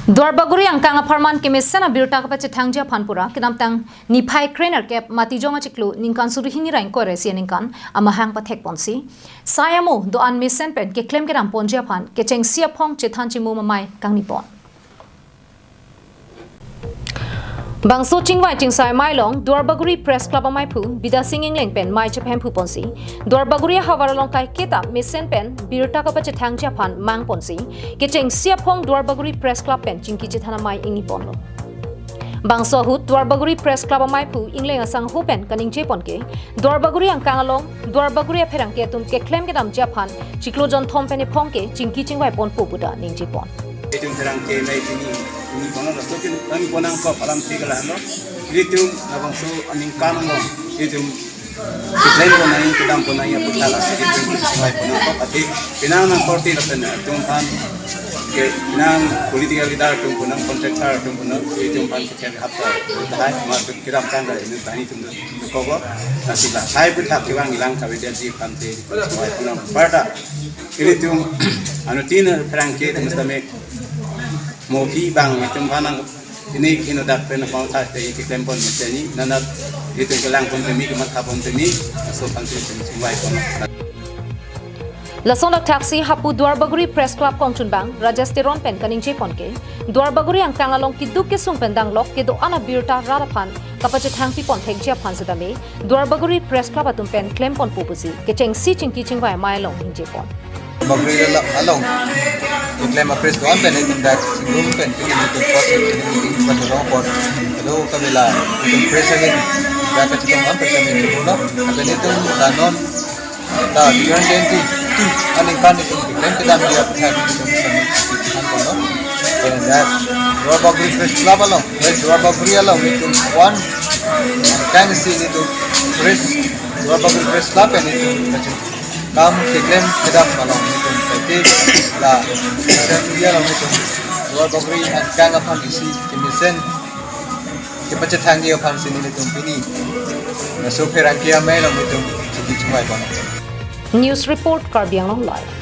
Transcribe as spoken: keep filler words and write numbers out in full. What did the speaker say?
Duarbagori angkang apharman kemesen abirta kapachethangji aphan pura kedamtang niphai krenerkep Matijong achiklo ningkan suri hini ra ingkoi ra isi aningkan amahang pathekponsi, sai amo do-an mesen pen keklem kedamponji aphan kechengsi aphong chethan chimum amei kangnipon. Bangso chingvai chingsai amei along Duarbagori Press Club ameiphu Bidya Sing Engleng pen mei chephemphuponsi, Duarbagori ahavar along kaiketa mesen pen birta kapachethangji aphan mangponsi, kechengsi aphong Duarbagori Press Club pen chingki chethan amei ingniponlo. Bangso ahut Duarbagori Press Club ameiphu Engleng asangho pen kaningjepon ke, Duarbagori angkang along Duarbagori apherangke atum keklem kedamji aphan chiklo jonthom pen ephong ke chingki chingvaiponpo pu ta ningjepon. Itum pherangke mei pini, pini kono laso kin, kami ponang ko alam tiga lah lo. Itum labangso aningkan lo. Itum keklem ponang, kedam ponang ya putar laso itum chingvaiponang ko. Athe penang nangkorte lapen atum aphan ke nang political leader atum ponang, contractor atum ponang, itum aphan kecil hap ta. Tahai ma kedam kan da ini tani tum kobo. Nasi la hai puthak kevang ilang kavedet ji aphan te chingvaiponang parta. Ilitum anuttin pherangke tum setame mohi bang itum aphan nang ini kino dak pen pang thak te keklempon mesen ni nanat itum kelangpon temi kemathapon temi aso aphan te itum chingvaiponang. Lason dak thaksi hapu Duarbagori Press Club kongchunbang Rajesh Teron pen kaningjepon ke, Duarbagori angkang along keduk kesung pen danglok kedo-an abirta rat aphan kapachethangpipon thekji aphan setame Duarbagori Press Club atum pen klemponpo pusi kechengsi chingki chingvai amei along ningjepon. Duarbagori along, along keklem a-press do-an pen itum dak room pen pini itum pot, pini meeting pen rong pot, kedo kavela itum press again dak kachetong an pen kami itum lo, lapen itum danon da two thousand twenty-two aningkan itum keklem kedamji aphan itum kami itum kono. Then that Duarbagori Press Club along, Duarbagori along itum one kangsi itum press, Duarbagori Press Club pen itum kachetong kam keklem kedam along itum pete la social media along itum Duarbagori angkang aphan isi kemesen kepachethangji aphansi nelitum pini laso pherangke amei along itum chingki chingvaiponang. News report, Karbi Anglong Live.